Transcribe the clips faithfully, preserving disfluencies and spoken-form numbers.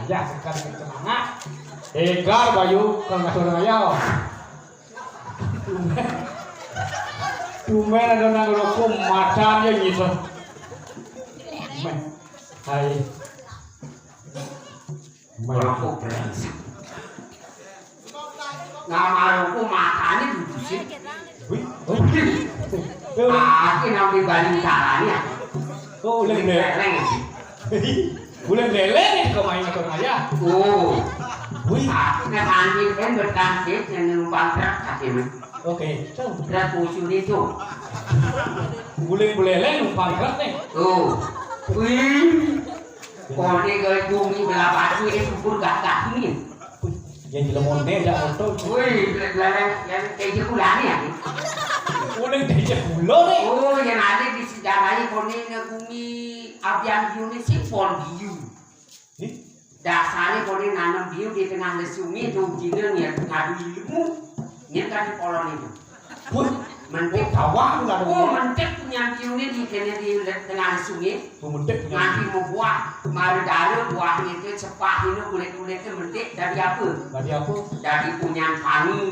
Ya, sekarang kita semangat. Egar Bayu, kalau nggak suara ya. Tumben ada nang rokok, matanya gitu. Hai. Rokok brengsek. Nama rokok matanya dudusin. Wih, oh. Aku nang dibanding caranya. Oh, udah Ini gede. Lereng. Bulan lele nih kok main motor aja. Oh. Wih. Aku nek anjing kan bertransit yang numpang truk kaki mah. Oke, tuh. Truk usul itu. Bulan bulele numpang truk nih. Tuh. Wih. Kone ke bumi belah batu itu pun gak kaki nih. Wih, yang jelek onde dah motor. Wih, belereng yang kayak jekulane ya. Bulan kayak jekulo nih. Oh, yang ada di sejarahnya kone ke bumi abian biu nih simpon biu. Ih, Dasarnya kone nanem biu di tengah lesunge tuh jine niat ngadu ilmu. Niat kan di polon itu. Wah, Mentik. Bawah tuh kan. Oh, mentik punya biu ini di kene di le- tengah lesunge. Tuh mentik punya. Nanti mau buah, mari dare buahnya itu cepah ini kulit-kulitnya mentik dari apa? Dari apa? Dari punyan pangi,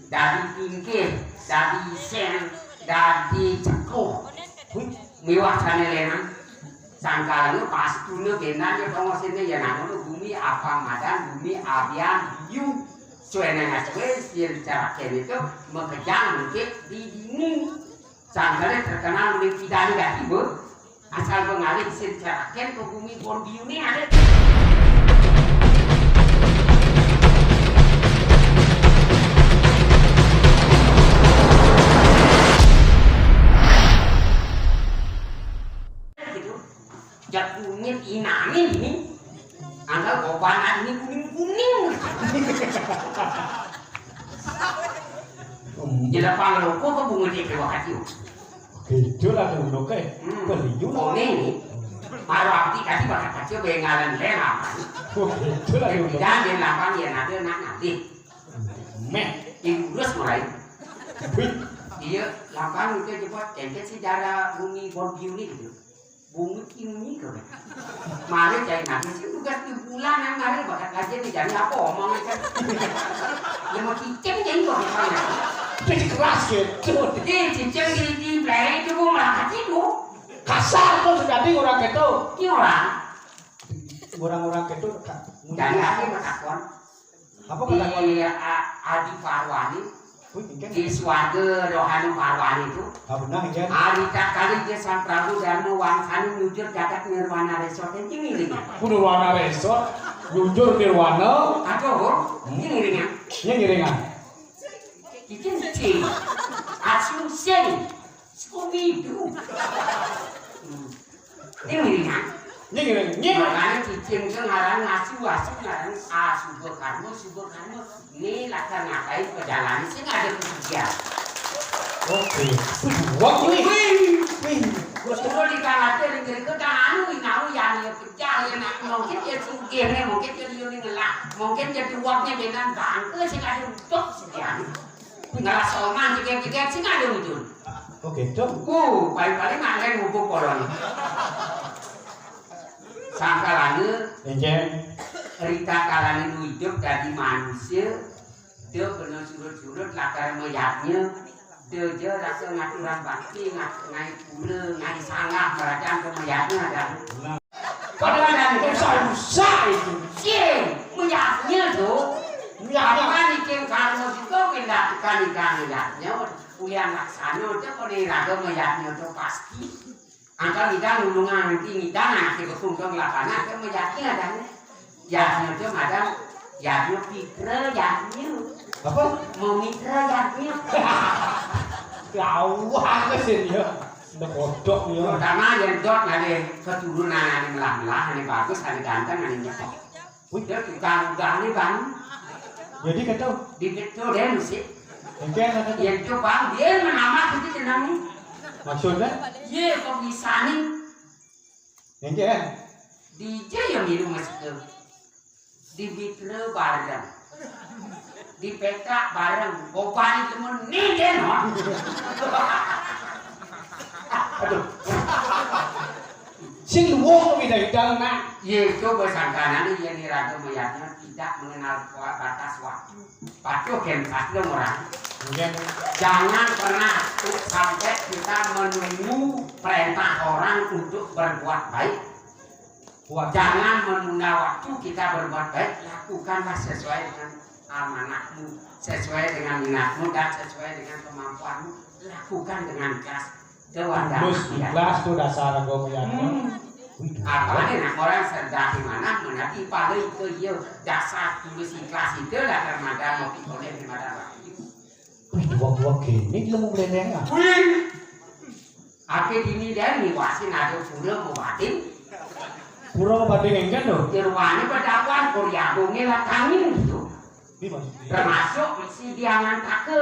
dari tingkih, dari sen, dari cekuh. Wih, Miwah sane lenang. Sangkalane pastune benane tongosene ya namono bumi apa madan bumi abian biu. Suwene ngaswe sir caraken itu makejang mungkin di dini. Sangkale terkenal mungkin tidak negatif, Bu. Asal pengalih sir caraken ke bumi bon biune ada. Gitu. Jak kunyit inane ini. Anggal gobanan ini kuning-kuning. Jadi apa loko ke bunga dia ke wakati. Gitu lah tuh loko. Hmm. Beli juga. Kuning. Baru abdi tadi bakal kecil bengalan lera. Gitu lah tuh loko. Jangan dia lapang ya nanti nak nanti. Meh. Yang mulai. Iya, lapang itu cepat. Cengket sejarah bumi Borneo ini gitu. Bungut ini kok. Mari cai nangis itu tugas di bulan yang mari bakat aja nih jadi apa omongnya kan. Ya mau cicing jadi kok misalnya. Jadi keras gitu. Jadi cicing di di play itu mau melangkah itu. Kasar tuh jadi orang gitu. Ini orang. Orang-orang gitu. Jadi aku mau takon. Apa kata di A- Adi Parwani, wih, engke. Di swarga rohani Parwani itu. Ah, benar, engke. Ari tak kali dia Sang Prabu Darma Wangsana nyujur jagat Nirwana Resort itu ngiring. Kudu Nirwana Resort, nyujur Nirwana. Aduh, ini ngiringan. Ini ngiringan. Iki sing. Asung sing. Scooby-Doo. Hmm. Ini ngiringan. Ini ngiringan. Ini. Makanya cicing itu ngaran ngasu, asu ngaran asuba karma, suba karma. Ini latar ngapain perjalanan sih nggak ada kerja. Oke. Wah, wih. Wih. Wih. Terus di kamar dia ring ring ke anu, inau yang dia pecah, ya nak mungkin dia sugih nih, mungkin dia liu nih ngelak, mungkin jadi uangnya dengan bangke sih nggak ada untuk sekian. Ngelas oman jeget-jeget sing ada ujun. Oh, gitu. Uh, paling-paling anggen ngubuk polon. Sangkalane Encen. Rita kalane nu hidup dadi manusia, dia kena surut-surut latar mayatnya, dia je rasa ngaturan bakti, ngat- ngai pura, ngai sanggah, kerajaan ke mayatnya ada. Padahal ada susah-susah itu. Cing, meyaknya tu. Meyaknya. Apa ni cing karma juga pindah tukang ikan meyaknya. Ulian laksana tu kau ni raga meyaknya tu pasti. Angkal ngidang nulungan nanti ngidang nanti ke kungkung lapangan ke meyaknya dah. Yaknya tu madam, yaknya pitra yaknya. Apa? Mau mitra yaknya. Jauh aja sih dia. Udah kodok dia. Terutama yang dot ada keturunan ada melah-melah, ada bagus, ada ganteng, ada nyetok. Wih. Dia tukang udah ni bang. Jadi kata Di betul dia mesti. Engke kata Yang tu bang dia menamah itu jenang ni. Maksudnya? Ye kok bisa ni? Engke. Di je yang milu masuk tu. Di bitra bareng. Di petak bareng. Bobani temen ni dia no. Aduh. Sing wong mi dari dalam nak. Yaitu bersangkanan yang iraga mayadnya tidak mengenal batas waktu. Patuh kén sastra orang. Jangan pernah sampai kita menunggu perintah orang untuk berbuat baik. Jangan menunda waktu kita berbuat baik. Lakukanlah sesuai dengan amanahmu, sesuai dengan minatmu, dan sesuai dengan kemampuanmu. Lakukan dengan ikhlas. Dewan Terus dapat, ya. Ikhlas tuh dasar agama ya. Hmm. Wih, apalagi nak orang sedang di mana menanti paling ke dia dasar tulus ikhlas itu lah ramadan mau pikoleh di mana waktu. Wih, dua-dua gini dia mau meleleng ah. Wih. Ape dini dan ni wasin ada pura mau batin. Pura mau batin enggak tuh? Irwani berdakwah Korea dongeng lah kami gitu. Ini maksudnya. Termasuk si Diangan Take.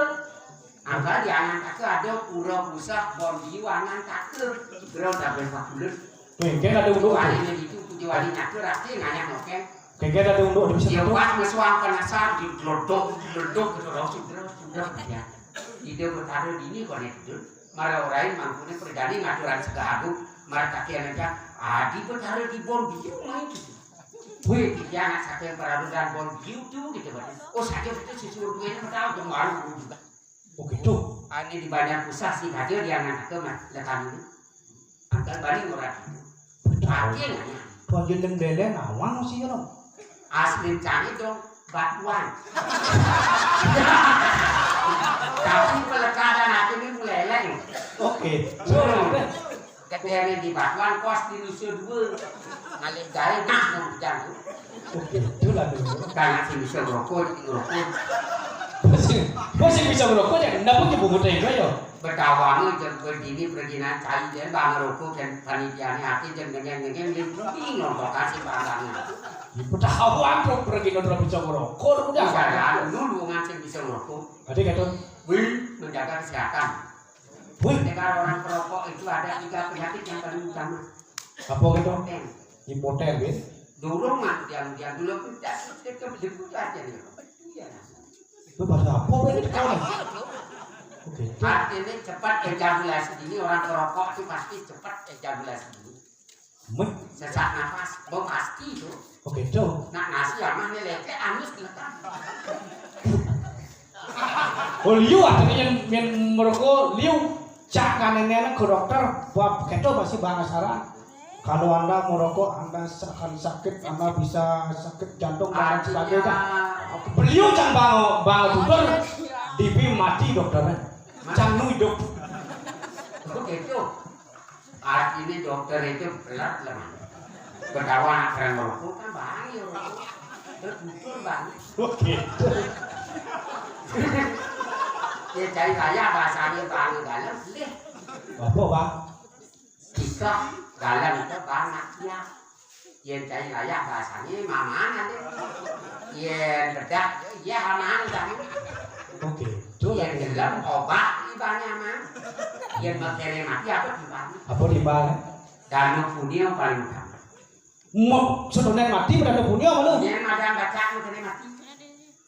Angka Diangan Take ada pura pusat bom biu angan take. Bro tak boleh pakulun. Mungkin ada unduk. Wali itu puji wali nyatu rati nganyang oke. Mungkin ada unduk di Dia situ. Pas mesuang penasar di glodok glodok gitu loh sudah sudah ya. Ide bertaruh dini konek itu. Mara orang mangkune perjani ngaturan segahagu mara kaki aja. Adi bertaruh di bom biu main gitu. Wih, dia anak satu yang perarudan bom biu tuh gitu berarti. Oh saja itu si suruh gue ini tahu dong baru juga. Oh gitu. Ane di banyak usah sih hadir dia anak ke mas lekan ini. Angkat balik orang itu. Pakai nanya. Tuh aja deng dele nawang sih lo. Asli cari dong batuan. Tapi pelekaran hati ini meleleh. Oke. Hmm. Gedene di batuan kos di nusa dua. Ngalih gawe nah nang bujang tu. Oke, itulah dulu. Karena sing bisa ngerokok, jadi ngerokok. Bos sing, bos sing bisa ngerokok ya, kenapa nyebut enggak ya? Betawange jeung berdini perginan cai dia bang ngerokok dan panitiane ati jeung ngengeng-ngengeng dia budi ngelontokan si barangnya. Ya, betahuan tuh pergi nonton bisa ngerokok udah. Udah lah, lu lowongan sing bisa ngerokok. Berarti kata, wih, menjaga kesehatan. Wih. Negara orang perokok itu ada tiga penyakit yang paling utama. Apa gitu? Impoten. Impoten, ya? Dorong mah yang dia dulu kita kita begitu aja nih. Iya. Itu bahasa apa ini sekarang? Oke. Artinya cepat ejakulasi dini orang perokok itu pasti cepat ejakulasi dini. Meh. Sesak nafas, bau pasti itu. Oke, tuh. Nak nasi amah nih leke anus letak. Oh, liu ah, tadi yang main merokok liu. Cak kan nenek ke dokter, buat keto masih bahas saran. Kalau anda merokok, anda akan sakit, anda bisa sakit jantung dan lain sebagainya. Beliau cang bang bang dokter, dipi mati dokternya. Cang nu hidup. Begitu. Artinya dokter itu berat lemah. Bedawa anak keren merokok kan bahaya rokok. Terus betul bang. Oke. Ya cari raya bahasanya bang dalam lih. Apa bang? Kita dalam itu bang ya. Yen cai layah bahasane mamaan ade. Yen bedak ya aman kan. Oke, itu yen gelem obat ibane aman. Yen mekene mati apa timbang? Apa timbang? Danu punia paling utama. Mau sebenarnya mati berada punia malu. Yen ada baca mekene mati.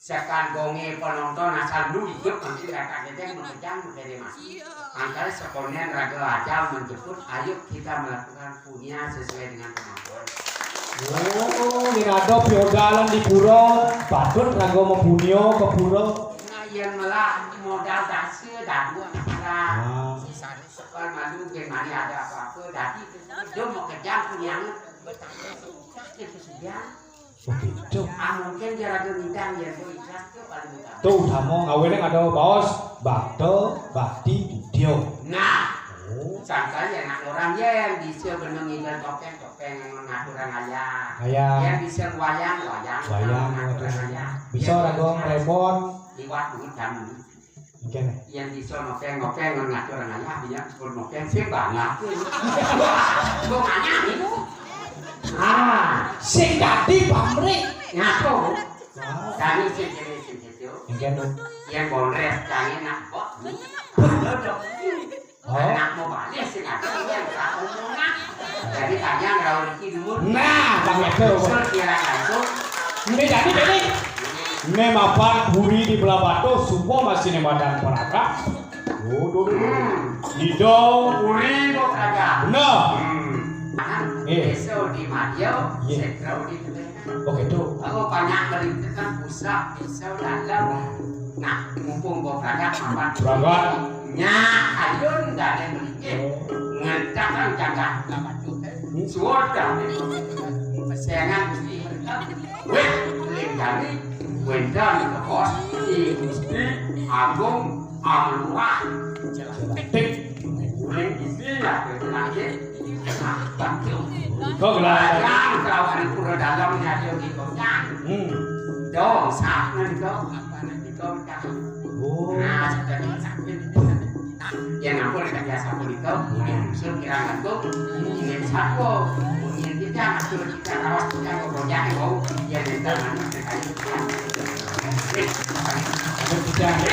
Sekan bonge penonton asal lu hidup nanti rata gedeng mengejang mekene mati. Angkal sekonen raga ajal menjemput, ayo kita melakukan punya sesuai dengan kemampuan. Oh, ini ada piodalan di pura, patut raga mau punya ke pura. Nah, yang melah modal dasa dah dua lah. Ah. Sisanya sekolah malu gimana ada apa-apa, jadi itu dia mau kejang punya. Itu sudah. Begitu. Ah, mungkin dia raga ngidang ya, Bu, ikhlas tuh paling utama. Tuh, utama ngawene ada baos bakta bakti budya. Nah, oh. Sangkal ya anak orang ya yang bisa benung ngidang topeng-topeng yang ngatur ayah. Ayah. Yang bisa wayang, wayang, wayang ngatur ayah. Bisa raga ngrepon. Liwat duit kamu. Oke. Yang bisa nopeng-nopeng ngatur ayah dia pun nopeng sing banget. Bunganya itu. Ah, sing dadi pamrih. Ngaku. Kami sing jenis sing itu. Oke. Yang bonres kami nak kok. Oh. Anak mau balik sih ngaku yang tak omongan. Jadi tanya ngerawat rezeki dulu. Nah, bang itu. Usul kira itu. Ini jadi ini. Ini mapan puri di belah batu, supo masih nemadan peraka. Oh, dulu. Hmm. Ida. Puri mau peraka. Bener. Hmm. Nggih. Désa di Madya, Nggih. Sétra di Tengah. Oh gitu. Aku banyak merintis kan pusat, désa, dalem. Nah, mumpung kok berangkat mapan. Berangkat. Nya, ayun dane mriki. Ngentakan jagat. Suwun dane. Pesengan Gusti. Wéh, linggani wénten kebos I Gusti Agung Amlurah. Jelantik. Uling Gusti ya, lagi. Nah, bantu. Kok gelar. Yang kelawan pura dalam nyata di konyang. Hmm. Dong, sakna nika, apane nika, Kang? Oh. Nah, sakit. Ya ampun, nek biasa punika, mungkin usul kirang langkung, ingin satwa, ingin kita, atur kita, rawas kita, kok banyak, wau, ya, kita, manut, kita, kita. Anu kita.